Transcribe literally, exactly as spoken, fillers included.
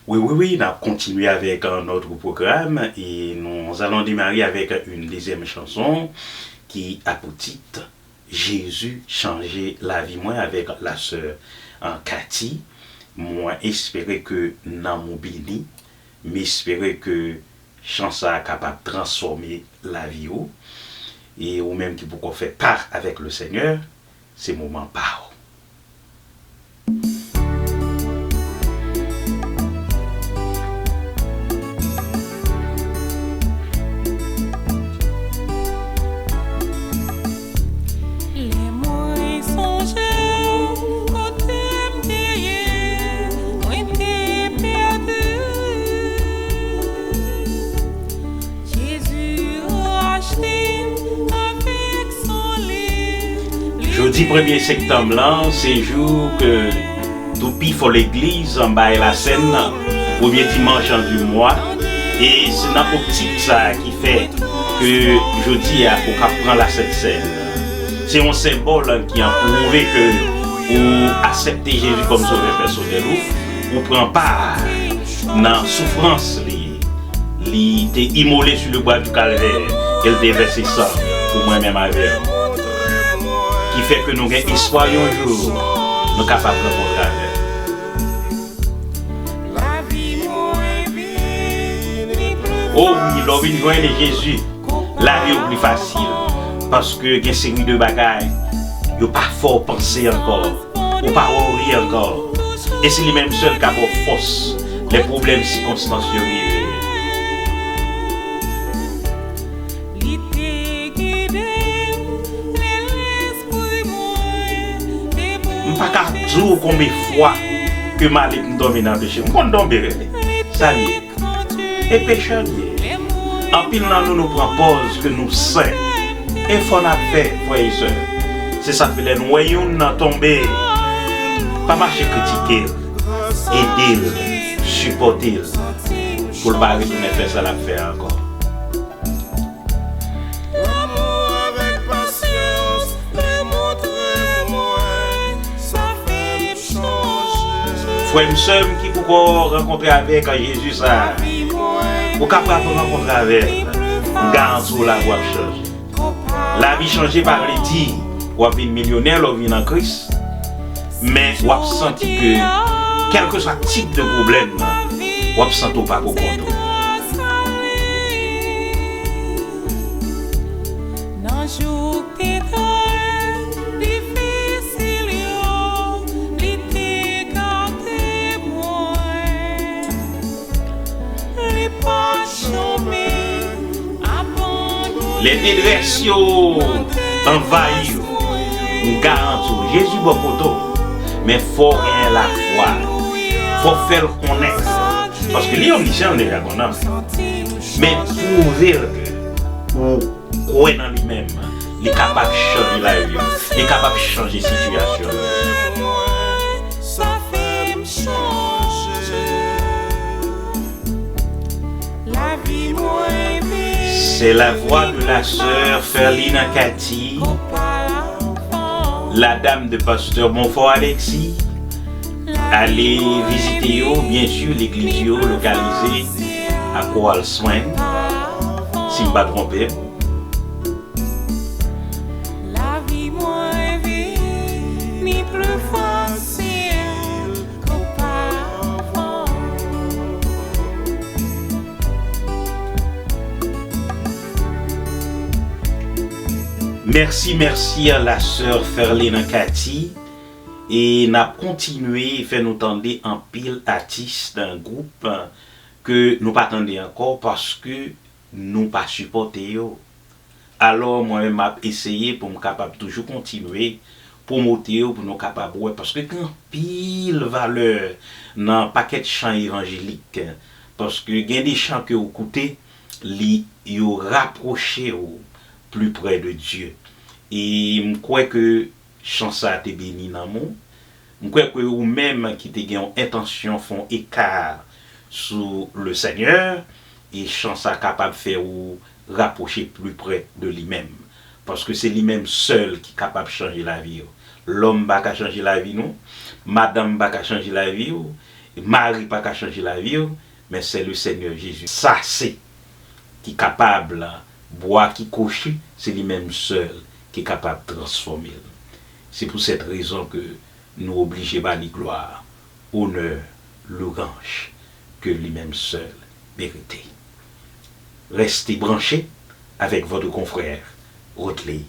Oui, oui, oui, n ap kontinye avèk, euh, notre programme et nous allons démarrer avec une deuxième chanson qui a pour titre Jésus chanje lavi mwen avèk la sè, euh, Cathy. Mwen espere ke nanm ou beni. M espere ke chan sa a kapab transfòme lavi ou. E ou menm ki poko fè pa avèk le Seigneur, se moman pa w. Lè mwen sonje kote m te ye, mwen te pèdi. Jezi rachte m avèk san li. Jodi premye septanm lan, se jou ke tou pi fò legliz an bay lasèn nan, premye dimanch an di mwa, e se nan optik sa a ki fè ke jodi a ou ka pran lasèn sèn. Se yon senbòl ki an pwouve ke ou aksepte Jezi kòm sovè pèsonèl ou, ou pran pa nan soufrans li. Li te imole sou le bwa di Kalvè, e l te vèse san pou mwen menm avè w. Ki fè ke nou gen espwa yon jou nou kapab rankontre avè l. O wi, lè w vin jwenn Jezi, lavi w pli fasil. Paske gen seri de bagay yo pa fè w panse ankò. Ou pa wori ankò. E se li menm sèl k ap ba w fòs lè pwoblèm sikonstans yo rive. Li te gide m, men lespri mwen te bouje. M pa ka di w konbyen fwa ke m ale pou m dòmi nan peche. M konn tonbe rele. Sa l ye. E pechè l ye. Anpil nan nou, nou pran pòz ke nou sen. Efò n ap fè, frè e sè. Se sa k fè lè n wè youn nan tonbe, pa mache kritike l. Ede l, sipòte l, pou l pa retounen fè sa l ap fè a ankò. Lanmou avèk pasyans, li montre mwen sa fè m chanje. Frè m, sè m ki poko rankontre avèk Jezi sa a, ou kapab rankontre avè l. M garanti w lavi w ap chanje. Lavi chanje pa vle di w ap vin milyonè lè w vin an Kris. Men w ap santi ke, kèlkeswa tip de pwoblèm nan, w ap santi w pa pou kont ou. Nan jou ki te difisil yo, li te gade mwen. Li pa janmen abandone mwen. Lè dedrès yo anvayi w, m garanti w, Jezi bò kote w. Men fò w genyen lafwa. Fò w fè l konnen. Paske li omnisyan, l deja konnen. Men pwouve l ke ou kwè nan li menm. Li kapab chanje lavi w. Li kapab chanje sitiyasyon w. Sa fè m chanje. Lavi mwen vin. C'est la voix de la sœur Ferlina Cathy, la dame de pasteur Bonfort Alexis. Ale vizite yo, byen si, legliz yo lokalize a Coral Springs, si m pa twonpe m. Lavi mwen vini pli fasil ke opavan. Mèsi, mèsi a la sè Ferlina Cathy. E n ap kontinye fè nou tande anpil atis, gwoup ke nou pa tande ankò paske nou pa sipòte yo. Alò, mwen menm, m ap eseye pou m kapab toujou kontinye pwomote yo, pou nou kapab wè, paske gen anpil valè nan pakèt chan evanjelik, paske gen de chan ke w koute, li, yo rapwoche w pli prè de Dye. E m kwè ke chan sa a te beni nanm ou. M kwè ke ou menm ki te gen yon entansyon fè yon eka sou le Seigneur, e chan sa a kapab fè ou rapwoche pli prè de li menm. Paske se li menm sèl ki kapab chanje lavi w. Lòm pa ka chanje lavi nou, madanm pa ka chanje lavi w, Mari pa ka chanje lavi w, men se le Seigneur Jésus. Sa se ki kapab, bwa ki kwochi, se li menm sèl ki kapab transfòme l. Se pou sèt rezon ke nou oblije ba li glwa, onè, louanj ke li menm sèl merite. Restez branchés avec votre confrère Rodley